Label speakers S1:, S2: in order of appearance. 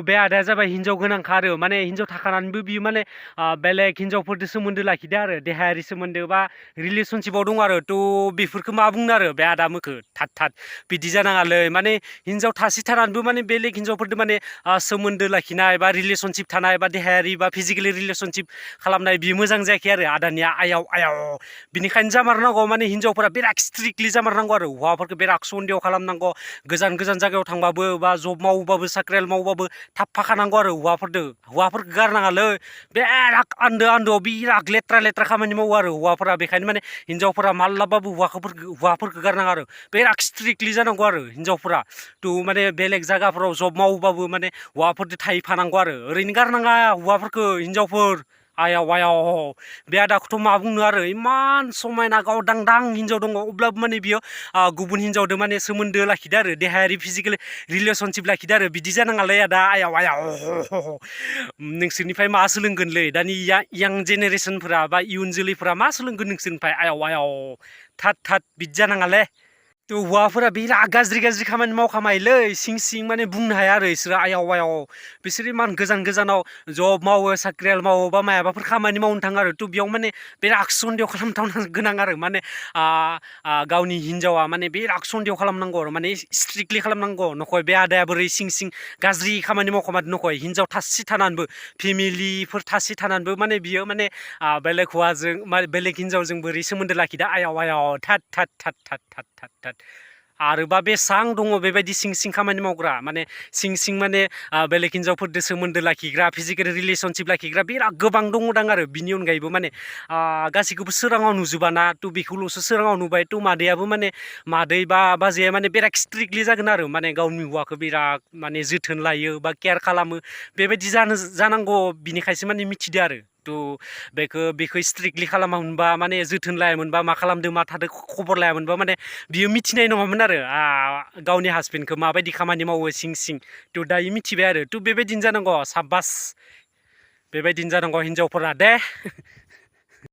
S1: बे आदाया जाबाय हिनजाव गोनांखा आरो माने हिनजाव थाखानानैबो बियो माने बेलेग हिनजावफोरजों सोमोन्दो लाखिदो आरो देहायारि सोमोन्दो बा रिलेसनशिपाव दं आरो बेफोरखौ मा बुंनो आरो बे आदा मोखो थाद बिदि जानाङालै माने हिनजाव थानानैबो माने बेलेग हिनजावफोरजों माने सोमोन्दो लाखिनाय बा रिलेसनशिप थानाय बा देहायारि बा फिजिकेलि रिलेसनशिप खालामनाय बियो मोजां जायाखै आरो आदानिया आयाव बिनिखायनो जामारनांगौ माने हिनजावफोरा बिराद स्ट्रिक्टलि जामारनांगौ आरो हौवाफोरखौ बिराद सन्देह खालामनांगौ गोजान जायगायाव थांबाबो बा जब मावबाबो साख्रियाल मावबाबो थाब फाखानांगौ आरो हौवाफोरखौ गारनाङालै बिराद आन्दोआव बिराद लेथ्रा खामानि मावो आरो हौवाफोरा बेखायनो माने हिनजावफोरा माब्लाबाबो हौवाफोरखौ गारनाङा आरो बिराद स्ट्रिक्टलि जानांगौ आरो हिनजावफोरा माने बेलेग जायगाफोराव जब मावबाबो माने हौवाफोरजों थाहैफानांगौ आरो ओरैनो गारनाङा हौवाफोरखौ हिनजावफोर आयाव बे आदाखौथ' मा बुंनो आरो इमान समायना गावदांदां हिनजाव दङ अब्लाबो माने बियो गुबुन हिनजावजों माने सोमोन्दो लाखिदो आरो देहायारि फिजिकेल रिलेसनशिप लाखिदो आरो बिदि जानाङालै आदा आयाव नोंसोरनिफ्राय मा सोलोंगोनलै दानि यां जेनेरेसनफोरा बा इयुन जोलैफोरा मा सोलोंगोन नोंसोरनिफ्राय आयाव थाद बिदि जानाङालै हौवाफोरा बिराद गाज्रि खामानि मावखामायोलै सिं माने बुंनो हाया आरो बिसोरो आयाव बिसोर इमान गोजानाव जब मावो साख्रियाल मावो बा मायाबाफोर खामानि मावनो थाङो आरो बेयाव माने बिराद सन्देह खालामथावनो गोनां आरो माने गावनि हिनजावा माने बिराद सन्देह खालामनांगौ आरो माने स्ट्रिक्टलि खालामनांगौ नखय बे आदाया बोरै सिं गाज्रि खामानि मावखामादों नखय हिनजाव थासे थानानैबो फेमिलिफोर थासे थानानैबो माने बियो माने बेलेग हौवाजों बेलेग हिनजावजों बोरै सोमोन्दो लाखिदो आयाव थाद आरोबा बेसां दङ बेबायदि सिं खामानि मावग्रा माने सिं माने बेलेग हिनजावफोरजों सोमोन्दो लाखिग्रा फिजिकेल रिलेसनशिप लाखिग्रा बिराद गोबां दङदां आरो बिनि अनगायैबो माने गासैखौबो सोराङाव नुजोबाना बेखौल'सो सोराङाव नुबाय मादैयाबो माने मादै बा बाजैया माने बिराद स्ट्रिक्टलि जागोन आरो माने गावनि हौवाखौ बिराद माने जोथोन लायो बा केयार खालामो बेबायदि जानांगौ बिनिखायसो माने मिथिदो आरो बेखौ स्ट्रिक्टलि खालामामोनबा माने जोथोन लायामोनबा मा खालामदों मा थादों खबर लायामोनबा माने बियो मिथिनाय नङामोन आरो गावनि हासबेन्डखौ माबायदि खामानि मावो सिं दायो मिथिबाय आरो बेबायदिनो जानांगौ साबास बेबायदिनो जानांगौ हिनजावफोरा दे